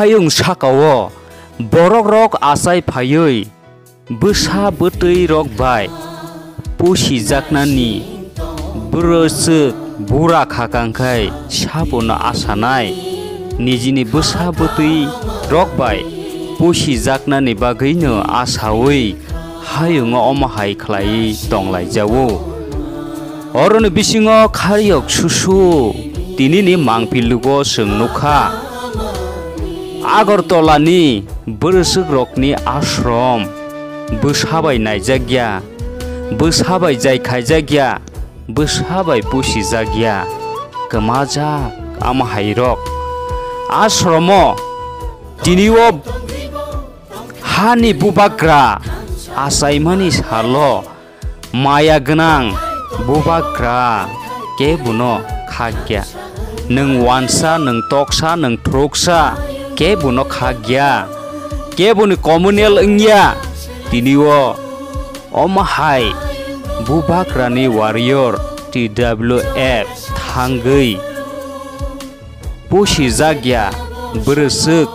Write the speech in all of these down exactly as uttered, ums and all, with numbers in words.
Hayung saka-o borokrok achai phaiwi bwsa bwtwi rok bai pusijaknani bwrwswk bura khakang khai sabono asanai, nijini bwsa bwtwi rok bai pusijaknani bagwino asawi hayungo omo hai khlaiwi tonglaijao. Oroni bisingo khariyok susu tinini mangpillugo chwng nukha. Agartala ni bwrwswk rokni ashram bwsa bai naijak ya, bwsa bai jai khaijak ya, bwsa bai pusijak ya, kwmajak ama hai rok. Ashramo tini o hani bubagra achaimani salo maya gwnang bubagra kebono khakya. Nwng wansa, nwng toksa, nwng thuruksa kebono khakya. Keboni communal wngya. Tini o omo hai bubagrani warrior T W F thangwi pusijak ya bwrwswk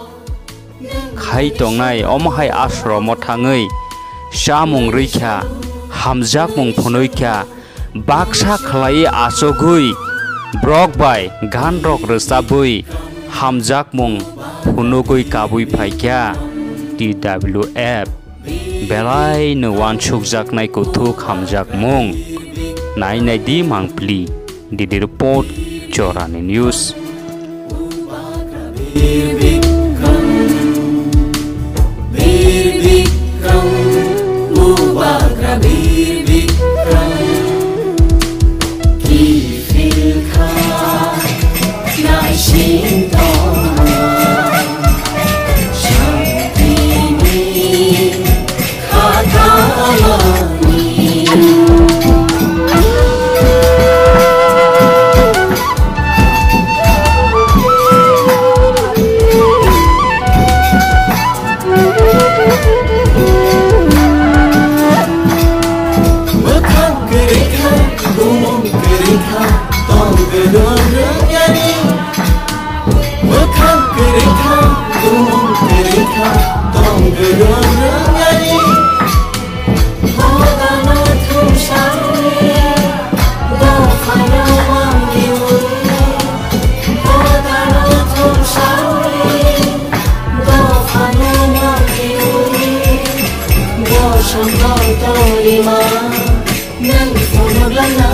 khai tongnai omo hai ashromo thangwi chamung rwikha, hamjakmung phunukha, baksa khlaiwi achugwi borok bai ganrok rwchabwi hamjakmung phunugwi kabwi phaikha T W F. Belai no wansukjaknai kuthuk hamjakmung. Nai nai di mangpili. Didi report Chorani News. Mwkhang kwrwi kha, bumung kwrwi kha, tong kwrwng rwngyani. Mwkhang kwrwi kha, bumung kwrwi kha, tong kwrwng rwngyani. Hodano thumsawi, dophano mangliwi. Hodano thumsawi, dophano mangliwi. Bosonto torima. Nang phunuk lana,